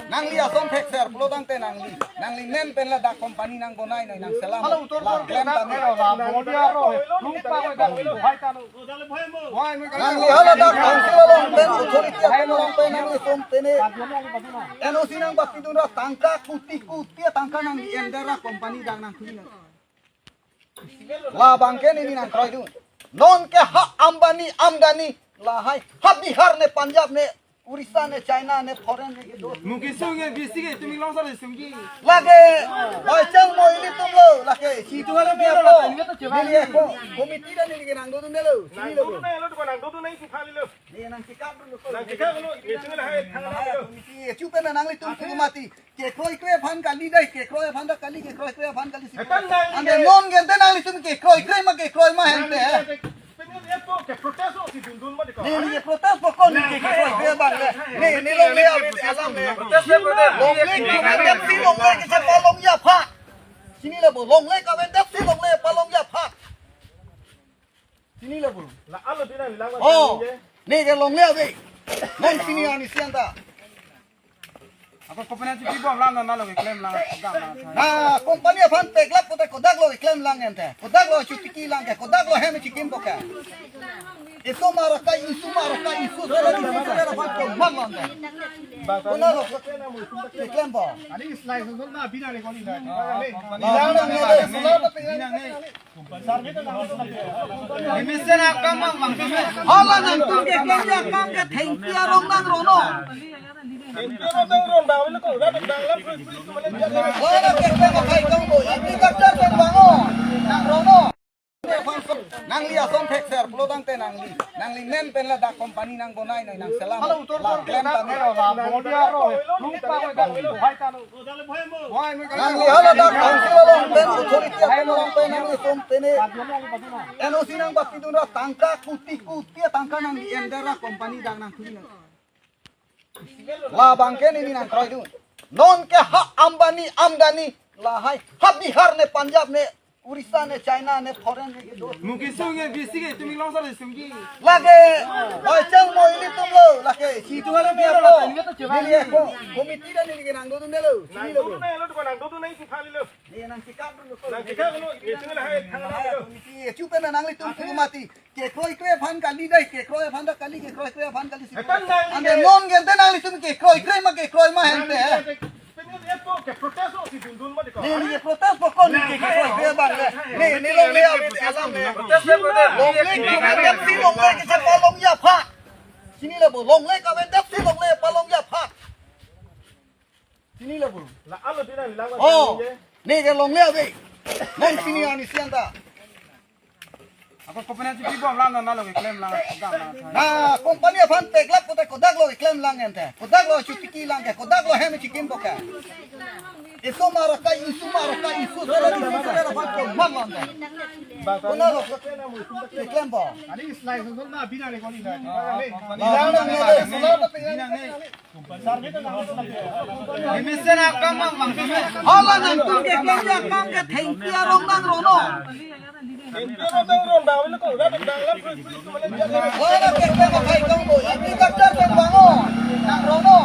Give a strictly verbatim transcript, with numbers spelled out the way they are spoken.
Nangli ason thekser pulo tangte nangli, nangli men pen ladak company nang bonai noi, nang selam. Halo, utor la klem tame. Nangli haladak council along pen, authority along pen nangli som tene. N O C nang bati dun ra tangka kuti kuti tangka nangli ender ra company dak nang khuli nang. Labang ke neli nang kroidun. Non ke ha Ambani, Amdani, lahai ha Bihar ne, Punjab ne, Orissa ne, China ne, foreign ne kedo. Mukesh Singh ke, B C ke, tumi long sar sungki. Lake, oi chang mo ilitum lo, lake, si tu halo me lo. Neli ko, committee dan neli ke nang dodun lo. Sini lo. Nang dodun na itu kali lo. Neli nang check up lo. Nang check up lo, itu nang hai thang lo. Committee, chupe na nanglitum tu mati. Kekroi kroi aphan kali dai, kekroi aphan ta kali, kekroi kroi aphan kali si. Etan nang ande ke non gente nanglitum kekroi kroi ma, kekroi ma hente, eh. Pengen epo ke protest lo si dundun ma diko. Neli ke protest pokok neli kekroi kroi abang le. Neli, neli longle ave alam le. Protest le protest. Longle kavedetsi longle kechepalongji aphan. Sini le bo, longle kavedetsi longle palongji aphan. Sini le bo. La alo tina lang. Oh. Neli ke longle ave. Non sini ani siang ta. Ako company si bibom lang na lo keklem lang, agam lang. Na company aphan peklap kote kodak lo keklem lang ente. Kodak lo chutiki lang ke, kodak lo hem chikim boka. Isu mara ka, isu mara ka, isu sara di isu sara aphan ko man lang ke. Kona lo keklem bo. Ani slide so na bina le koni na. Bina ne. Bina ne. Mesen akam mang mang. Hala nangtum keklem akam ke thengpi arong nang rono. Thengpi arong nang rono, dak dak dak lam free free. Hala keklem akai kang bo, ini kacar pen bango. Nang rono. Nangli ason thekser pulo tangte nangli, nangli men pen ladak company nang bonai noi, nang selam. Halo, utor la klem tame. Nangli haladak council along pen, authority along pen nangli som tene. N O C nang bati dun ra tangka kuti kuti tangka nangli ender ra company dak nang khuli nang. Labang ke neli nang kroidun. Non ke ha Ambani, Amdani, lahai ha Bihar ne, Punjab ne, Orissa ne, China ne, foreign ne kedo. Mukesh Singh ke, B C ke, tumi long sar sungki. Lake, oi chang mo ilitum lo, lake, si tu halo me lo. Neli ko, committee dan neli ke nang dodun lo. Nang dodun na lo, nang dodun na itu kali lo. Neli nang check up lo. Nang check up lo, itu nang hai thang lo. Committee, chupe na nanglitum tu mati. Kekroi kroi aphan kali dai, kekroi aphan ta kali, kekroi kroi aphan kali si. Etan nang ande ke non gente nanglitum kekroi kroi ma, kekroi ma hente, eh. Pengen epo ke protest lo si dundun ma diko. Neli ke protest pokok neli kekroi kroi abang le. Neli, neli longle ave alam le. Protest le protest. Longle kavedetsi longle kechepalongji aphan. Sini le bo, longle kavedetsi longle palongji aphan. Sini le bo. La alo tina lang. Oh, neli ke longle ave. Non sini ani siang ta. Ako company si bibom lang na lo keklem lang, agam lang. Na company aphan peklap kote kodak lo keklem lang ente. Kodak lo chutiki lang ke, kodak lo hem chikim boka. Isu mara ka, isu mara ka, isu sara di isu sara aphan ko man lang ke. Kona lo keklem bo. Ani slide so na bina le koni na. Bina ne. Mesen akam mang mang. Hala nangtum keklem akam ke thengpi arong nang rono. Thengpi arong nang rono, dak dak lam free free. Hala keklem akai kang bo, ini kacar pen bango. Nang rono.